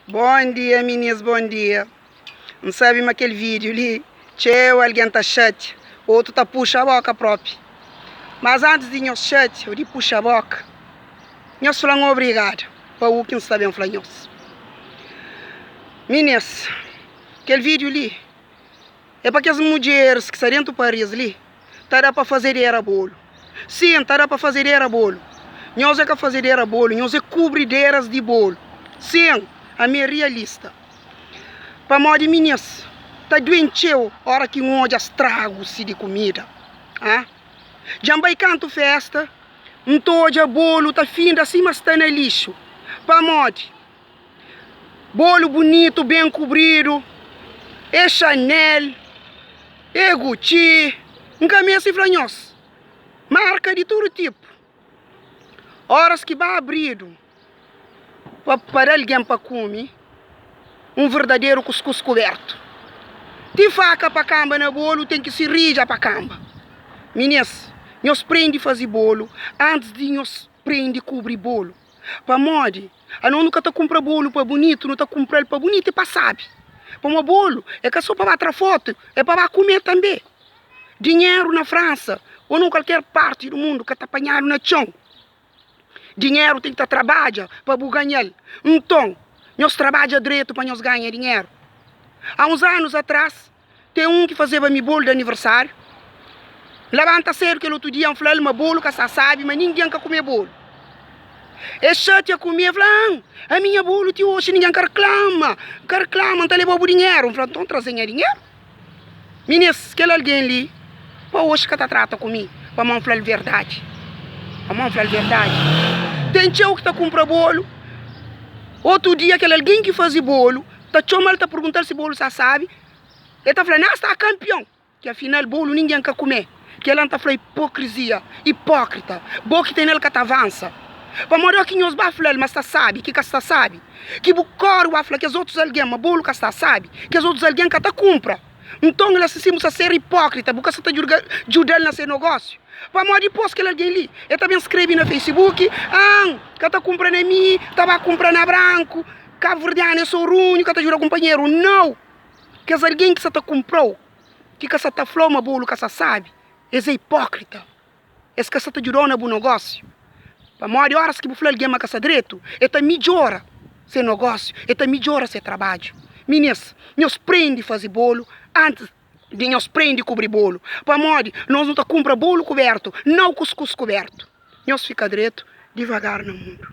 Bom dia minis bom dia N sabe ma kel vídeo li txeu algen ta xatia otu ta puxa boka propi mas antis di nhos xatia ou di puxa boka nhos fla-m obrigada pa u ki N sta ben fla nhos Minis kel vídeo li É pa kes mudjeris ki sta dentu Paris li ta da pa fazedera bolu. Sin, ta da pa fazedera bolu. Nhos é ka fazedera bolu, nhos é kubrideras di bolu. Sin, ami é rialista. Pamodi minis ta duen txeu ora ki N odja stragu si di kumida. Ha? Dja N bai kantu festa, N ta odja bolu ta finda sima sta na lixu. Pamodi? Bolu bunitu, ben kubridu, é Chanel, é Gucci, N ka meste fla nhos, marka di tudu tipu. Óras ki ba abridu pa pa da algen pa kume un verdaderu kuskus kubertu. Ti faka pa kanba na bolu ten ki sirija pa kanba. Minês, nhos prende faze bolu antis di nhos prende kubri bolu. Pamodi? Anos nu ka ta kunpra bolu pa bunitu, nu ta kunpra-l pa bunitu i pa sabi. Pamodi bolu é ka sô pa ba tra fotu, é pa ba kume tanbê. Dinheru na Fransa ô na kualker parti di mundu ka ta panhadu na txon. Dinheru ten ki ta trabadja pa bu ganha-l. Nton, nhos trabadja dretu pa nhos ganha dinheru. A uns anus atras, Ten un ki fazeba mi bolu di aniversáriu. N labanta sédu kel otu dia, N fla-l ma bolu ka sta sábi, ma ningen ka kume bolu. El xatia ku mi, el fla, An, ami nha bolu ti oxi ningen ka riklama, ka riklama, N ta leba-u bu dinheru. N fla, Nton traze nha dinheru. Minis, kel algen li pa oxi ka ta trata ku mi, pamodi N fla-l verdadi. Pamodi N fla-l verdadi. Ten txeu ki ta kunpra bolu. Otu dia kel algen ki faze bolu ta txoma-l ta pergunta-l si bolu sta sábi. El ta fla, Nha sta kanpion! Ki afinal bolu ningen ka kume. Kela N ta fla ipokrizia, ipókrita. Bo ki tene-l ka ta avansa. Pamodi óki nhos ba fla-l ma sta sábi, ki ka sta sábi, ki bu kóre ba fla kes otus algen ma bolu ka sta sábi, kes otus algen ka ta kunpra. Nton, el si bu sta ser ipókrita, bu ka sta ta djuda-l na se nogósiu. Pamodi dipôs kel algen li, el ta ben skrebe na Facebook, An, ka ta kunpra na mi, ta ba kunpra na branku. Kabuverdianu é sô runhu, ka ta djuda kunpanheru. Nau! Kes algen ki sa ta kunpra-u, ki ka sa ta fla-u ma bolu ka sa sabi, es é ipókrita. Es ka sa ta djuda-u na bu nogósiu. Pamodi óras ki bu fla algen ma ka sta dretu, el ta midjora se nogósiu, el ta midjora se trabadju. Minês, nhos prende faze bolu antis di nhos prende kubri bolu. Pamodi nos nu ta kunpra bolu kubértu, nau kuskus kubértu. Nhos fika dretu, divagar na mundu.